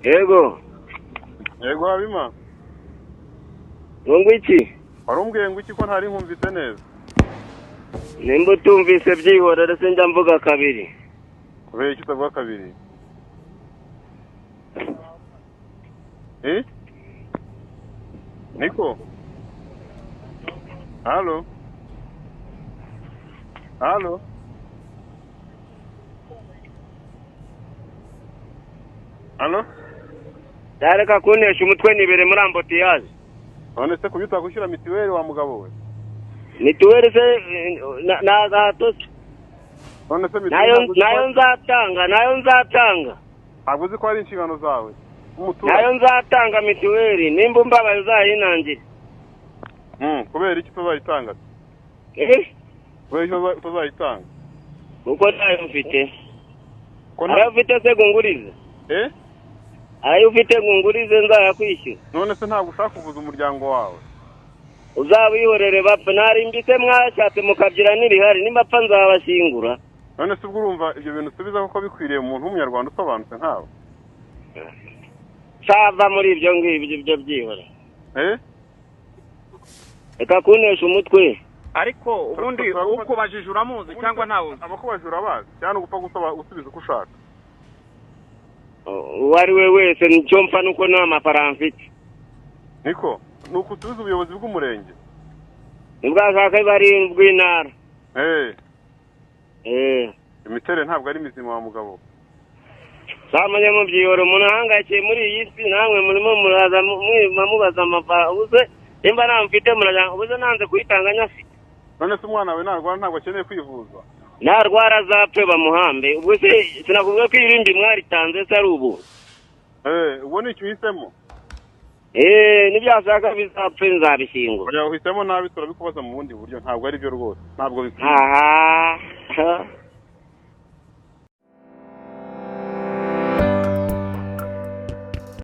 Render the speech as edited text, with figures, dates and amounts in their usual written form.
Yego. Yego Habima. Ngo iki? Warumbwiye ngo iki ko ntari nkumvise neza? Nimba utumvise byihorere sinjya mvuga kabiri. Kubera iki utavuga kabiri? Eh? Niko? Halo? Halo? Halo? Dareka kunesha umutwe nibere muri ambotiyaje. None se kubyuta gushyira mitiweli wa mugabo we? Mitiweli se na gatose. None se mitiweli nayo nzatanga, nayo nzatanga. Ntabwo uzi ko ari inshingano zawe. Umuturage. Nayo nzatanga mitiweli nimba umbabaye uzayinangira. Kubera iki utazayitanga? Eh? Kubera iki utazayitanga? Kuko ntayo mfite. Ayo ufite se ngungurize? Eh? Ayo ufite ngungurize nzayakwishyura. None se ntabwo ushaka kuvuza umuryango wawe? Uzabihorere bapfa narimbise mwashatse mukabyira n'irihari nimba pfa nzabashyingura. None se ubwo urumva ibyo bintu usubiza koko bikwiriye umuntu w'umunyarwanda usobanutse nkawe? Sava muri ibyo ngibyo ibyo byihore. Eh? Reka kunesha umutwe. Ariko ubundi ukubajije uramuzi cyangwa ntawe uzi? Abakubajije urabazi cyangwa ugupfa gusaba usubiza uko ushaka? Uwo ari we wese nicyo mpfa nuko nta mafaranga mfite. Niko nuko usubiza ubuyobozi bw'umurenge? Nibwashaka bari bw'intara. Eh. Eh. Imiterere ntabwo ari mizima wa mugabo. Samanye mu byihoro umuntu ahangayikiye muri iyi si namwe murimo muraza mubaza amafaranga ubuze nimba nta mfite murajya ubuze nanze kuyitanga nyafite. None se umwana wawe narwara ntabwo akeneye kwivuza? Narwara azapfe bamuhambe. Ubwo se sinakuvuga ko irindi mwaritanze se ari ubu? Eh, ubwo ni icyo uhisemo? Eh, nibyashaka bizapfe nzabishyingura. Oya uhisemo nabi turabikubaza mu bundi buryo ntabwo ari byo rwose. Ntabwo bikwiye. Aha.